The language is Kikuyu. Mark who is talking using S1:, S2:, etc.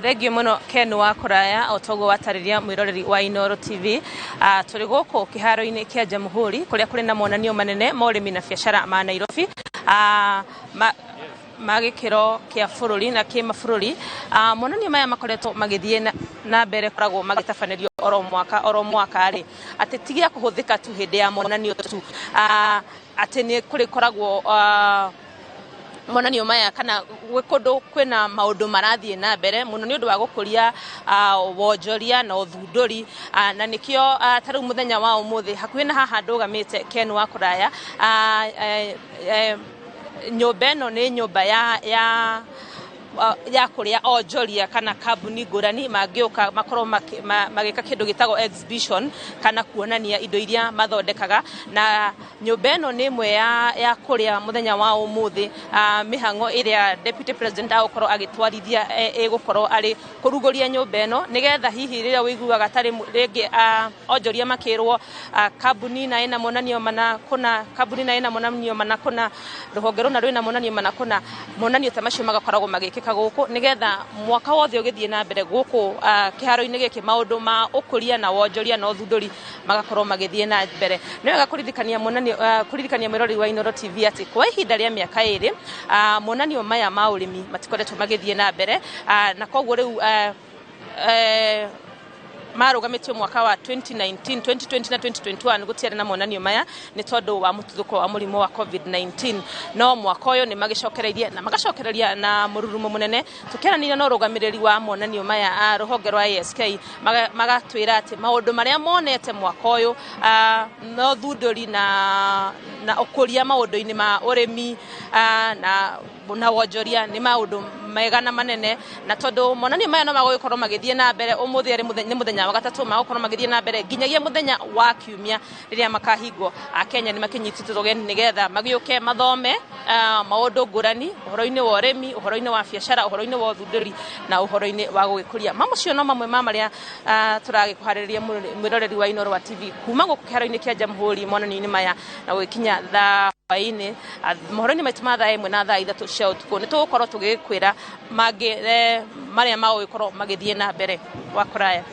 S1: Thengiũ mũno Ken wa kũraya. O toguo watarĩria mwĩroreri wa Inooro TV, tũrĩ gũkũ kĩharo-inĩ kĩa Jamhuri kũrĩa kũrĩ na monanio manene ma ũrĩmi na biacara ma Nairobi, ma gĩkĩro kĩa bũrũri na kĩmabũrũri. Monanio maya makoretwo magĩthiĩ na mbere koragwo magĩtabanĩrio oro mwaka oro mwaka rĩ, atĩ ti gĩa kũhũthĩka tu hĩndĩ ya monanio tu, atĩ nĩ kũrĩkoragwo monanio maya kana gwĩ kũndũ kwĩna maũndũ marathiĩ na mbere mũno nĩ ũndũ wa gũkũria wonjoria na ũthundũri, na nĩkĩo ta rĩu mũthenya wa ũmũthĩ hakuhĩ na haha ndũgamĩte, Ken wa kũraya, nyũmba ĩno nĩ nyũmba ya kũrĩa onjoria kana kambuni ngũrani mangĩũka makorwo magĩka kĩndũ gĩtagwo exhibition kana kuonania indo iria mathondekaga. Na nyũmba ĩno nĩ ĩmwe ya kũrĩa mũthenya wa ũmũthĩ mĩhang'o ĩrĩa Deputy President agũkorwo agĩtwarithia ĩgũkorwo arĩ kũrugũria nyũmba ĩno, nĩgetha hihi rĩrĩa ũiguaga tarĩ rĩngĩ onjoria makĩrwo kambuni na ĩna monanio mana kũna, kambuni na ĩna monanio mana kũna, rũhonge rũna rwĩna monanio mana kũna, monanio ta macio magakoragwo magĩkĩka gũkũ nĩgetha mwaka wothe ũgĩthiĩ na mbere gũkũ kĩharo-inĩ gĩkĩ maũndũ ma ũkũria na wonjoria na ũthundũri magakorwo magĩthiĩ na mbere. Nĩ wega kũririkania monanio, kũririkania mwĩroreri wa Inooro TV atĩ kwa ihinda rĩa mĩaka 2 monanio maya ma ũrĩmi matikoretwo magĩthiĩ na mbere, na koguo rĩu marũgamĩtio mwaka wa 2019, 2020 na 2021 gũtiarĩ na monanio maya nĩ tondũ wa mũtuthũko wa mũrimũ wa COVID-19. No mwaka ũyũ nĩ magĩcokereirie na magacokereria na mũrurumo mũnene. Tũkĩaranĩria na ũrũgamĩrĩri wa monanio maya a rũhonge rwa ASK, magatwĩra atĩ maũndũ marĩa monete mwaka ũyũ na ũthundũri na ũkũria maũndũ-inĩ ma ũrĩmi na wonjoria nĩ maũndũ mega na manene. Na tondũ monanio maya no magũgĩkorwo magĩthiĩ na mbere, ũmũthĩ arĩ nĩ mũthenya wa gatatũ, magũkorwo magĩthiĩ na mbere nginyagia mũthenya wa kiumia rĩrĩa makahingwo. Akenya nĩ makĩnyitĩtwo ũgeni nĩgetha magĩũke mathome maũndũ ngũrani ũhoro-inĩ wa ũrĩmi, ũhoro-inĩ wa biacara, ũhoro-inĩ wa ũthundũri na ũhoro-inĩ wa gũgĩkũria. Macio no mamwe ma marĩa tũragĩkũharĩrĩria, mwĩroreri wa Inooro wa TV, kuma gũkũ kĩharo-inĩ kĩa Jamhuri monanio-inĩ maya na gũgĩkinya thaa hwaĩ-inĩ. Mohoro-inĩ maitũ ma thaa 1 na thaa 3 cia ũtukũ nĩ tũgũkorwo tũgĩkwĩra mangĩ marĩa magũgĩkorwo magĩthiĩ na mbere. Wa kũraya.